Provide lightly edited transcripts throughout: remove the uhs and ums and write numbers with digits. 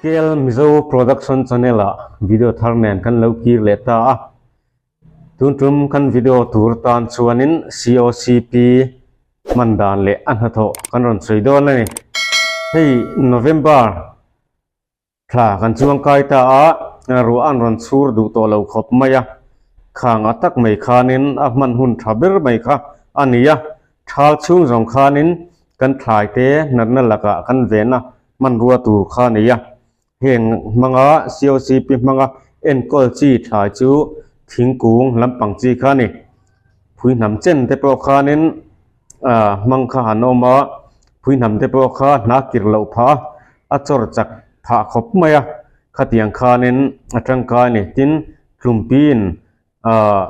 KL Mizo Production Channel ah video thar nen kan lo kir leh ta a. Tun tum kan video tur tan chuanin COCP hman dan leh a hnathawh kan rawn sawi dawn a ni. Hei November Thla kan chuang kai ta a, ruah an rawn chhur duh tawh lo khawp mai a, khang a tak mai khanin a hman hun tha ber mai kha a ni a, thal chhung zawng khanin kan thlai te natna lakah kan ven a hmanrua tur kha a ni a, heng hmanga COCP hmanga enkawl chi thlai chu thingkung lampang chi kha a ni. Phui hnam chen te pawh khanin ah hmang kha han awm a, phui hnam te pawh kha hna kir loh phah a, a chawr chak phah khawp mai a, khatiang khanin a tangkai a ni. Tin, tlumpiin ah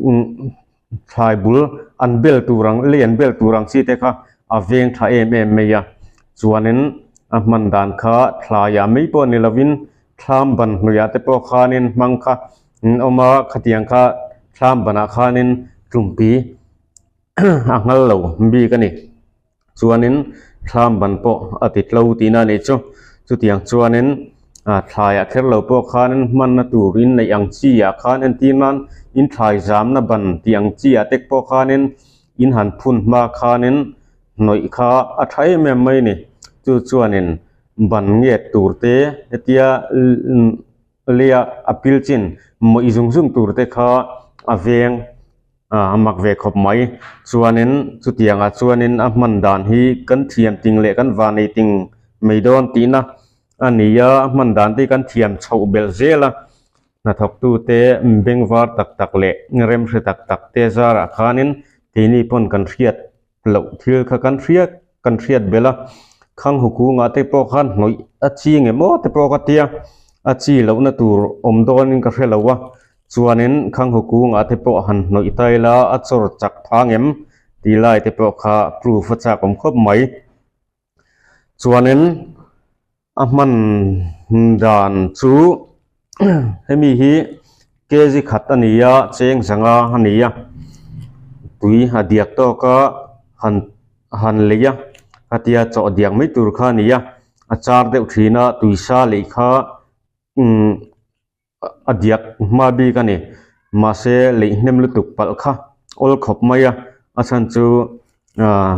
umm thlai bul an bel tur ang lei an bel tur ang chi te kha a veng tha em em mai a, chuanin a hman dan kha thlaiah mai pawh ni lovin thlam ban hnuiah te pawh khanin hmang kha an awm a, khatiang kha thlam banah khanin tlumpi a nghal lo bik a ni. Chuanin thlam ban pawh a ti tlo tihna a nih chu. Chutiang chuanin ah thlaiah kher lo pawh khanin hmanna tur in neih ang chi ah khan entir nan in thlai zamna ban tih ang chi ah te pawh khanin in han phun hma khanin hnawih kha a tha em em mai a ni. Chu chuanin ban nget tur te hetia Leia a pil chin mawih zung zung tur te kha a veng a mak ve khawp mai. Chuanin chutiangah chuanin a hman dan hi kan thiam ting leh kan vanei ting mai dawn tihna a ni a, a hman dan te hi kan thiam chhoh belh zel a. Hnathawktute bengvar tak tak leh remhre tak tak te zarah khanin keini pawn kan hriat loh thil kha kan hriat kan hriat belh a khang hu kungah te pawh khan hnawih a chi nge maw te pawh ka tia a chi lohna tur awm dawnin ka hre lo a chuanin khang hu kungah te pawh han hnawih ta ila a chawr chak phang em tih lai te pawh kha proof a chak awm khawp mai. Chuanin a hman dan chu hemi hi kg khat a ni a cheng zanga a ni a tui a diak tawk a han han lei a khatia chawh diak mai tur kha a ni a a char deuh thin a tui sa lei kha umm a diak hma bik a ni mahse leih hnem lutuk palh kha awl khawp mai a a chhan chu ahh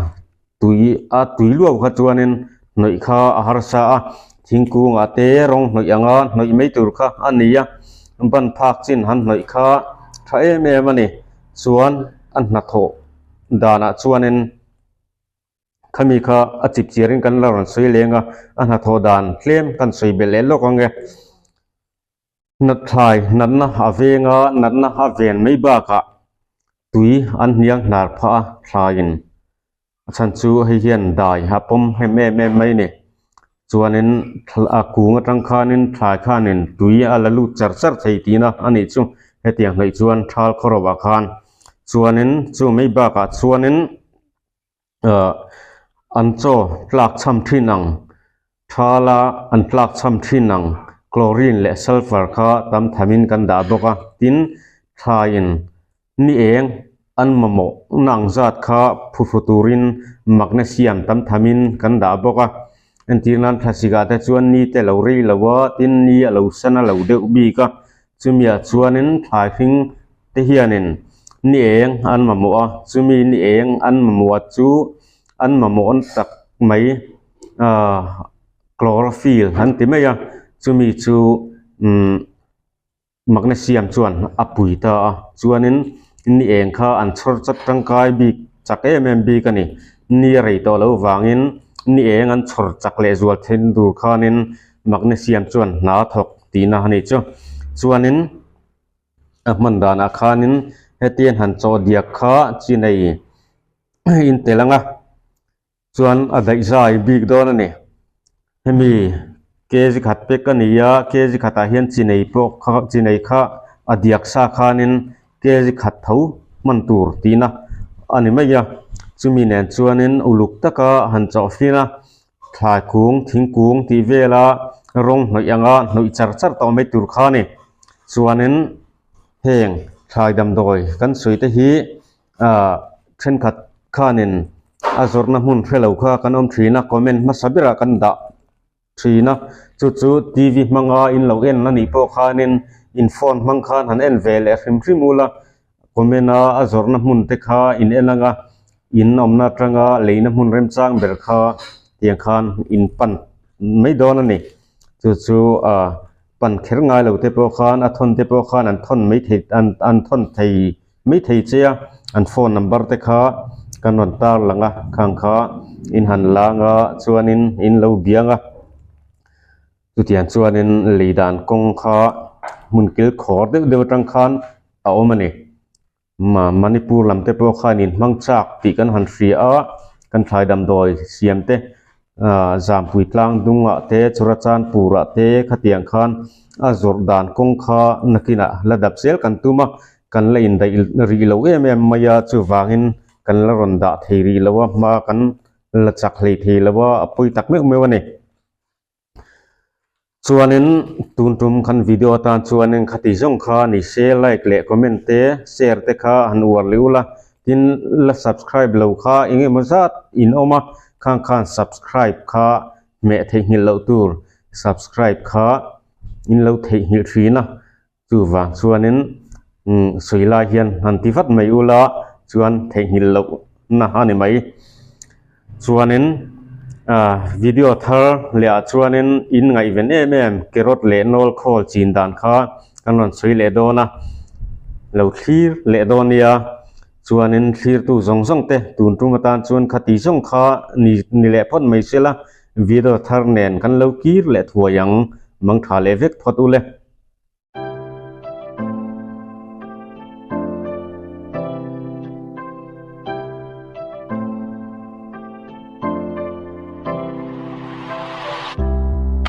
tui a tui luau kha chuanin hnawih kha a harsa a thingkung ah te rawng hnawih anga hnawih mai tur kha a ni a ban phak chin han hnawih kha tha em em a ni chuan a hnathawh danah chuanin. Khami kha a chip chiarin kan la rawn sawi leng a, a hnathawh dan tlem kan sawi belh leh lawk ang e. Nathlai natna a veng a, natna a ven mai bakah tui an hniang hnar phah a thlaiin a chhan chu hei hian dai a pawm hnem em em mai a ni. Chuanin a kung atang khanin thlai khanin tui a la lut char char thei tihna a nih chu hetiang hnaih chuan thal khawro ah khan. Chuanin chu mai bakah chuanin. ah an chaw tlak cham thin ang thala an tlak cham thin ang chlorine leh sulphur kha tam thamin kan dah bawk a tin thlaiin ni eng an mamawh na ang zat kha phuhru turin magnesium tam thamin kan dah bawk a entir nan thlasik ah te chuan ni te lo rei lo a tin ni a lo sen a lo deuh bik a chumi ah chuanin thlai hring te hianin ni eng an mamawh a chumi ni eng an mamawh chu an mamawh tak mai ahh chlorophyll an ti mai a chumi chu umm magnesium chuan a pui ta a chuanin ni eng kha an chhawr chak tangkai bik chak em em bik a ni ni a rei tawh loh vangin ni eng an chhawr chak leh zual then tur khanin magnesium chuan hna a thawk tihna a nih chu chuanin. A hman danah khanin hetiang han chaw diak kha chi nei in tel ang a chuan a daih zai bik dawn a ni hemi kg khat pek a ni a kg khatah hian chi nei pawh kha chi nei kha a diak sa khanin kg khat tho hman tur tihna a ni mai a chumi nen chuanin uluk taka han chawh fin a thlai kung thingkung tih vela rawng hnawih anga hnawih char char tawh mai tur kha a ni chuanin heng thlai damdawi kan sawi te hi ah thenkhat khanin a zawrhna hmun hrelo kha kan awm thin a comment hmasa berah kan dah. Thin a, chu chu TV hmanga in lo en a nih pawh khanin in phone hmang khan han en ve leh hrim hrim ula, comment a a zawrhna hmun te kha in en ang a, in awmna atanga leina hmun remchang ber kha tiang khan in pan mai dawn a ni. Chu chu ah pan kher ngai lo te pawh khan a thawn te pawh khan an thawn mai thei an an thawn thei mai thei che a, an phone number te kha kan rawn tar lang a, khang kha in han lang a chuanin in lo biang a, chutiang chuanin lei dan kawng kha hmun kil khawr deuh deuh atang khan a awm a ni. Manipur lam te pawh khan in hmang chak tih kan han hria a, kan thlai damdawi siam te ah Zampui tlang dungah te Churachandpur ah te khatiang khan a zawrh dan kawng kha nakinah la dap zel kan tum a, kan la indaih rih lo em em mai a, chuvangin kan la rawn dah thei rih lo a, hma kan la chak hlei thei lo a, a pawi tak meuh meuh a ni. Chuanin tun tum khan video atan chuanin khati zawng kha ni se like leh comment te share te kha han uar leh ula tin la subscribe lo kha eng emaw zat in awm a khang khan subscribe kha hmeh theihnghilh loh tur subscribe kha in lo theihnghilh thin a. Chuvang chuanin sawi lai hian han ti vat mai ula chuan theihnghilh loh na a ni mai. Chuanin ah video thar leh ah chuanin in ngaihven em em carrot leh nawl khawl chin dan kha kan rawn sawi leh dawn a, lo thlir leh dawn nia. Chuanin thlirtu zawng zawng te tun tum atan chuan khati zawng kha ni ni leh phawt mai se la video thar nen kan lo kir leh thuai ang mangtha leh vek phawt ule.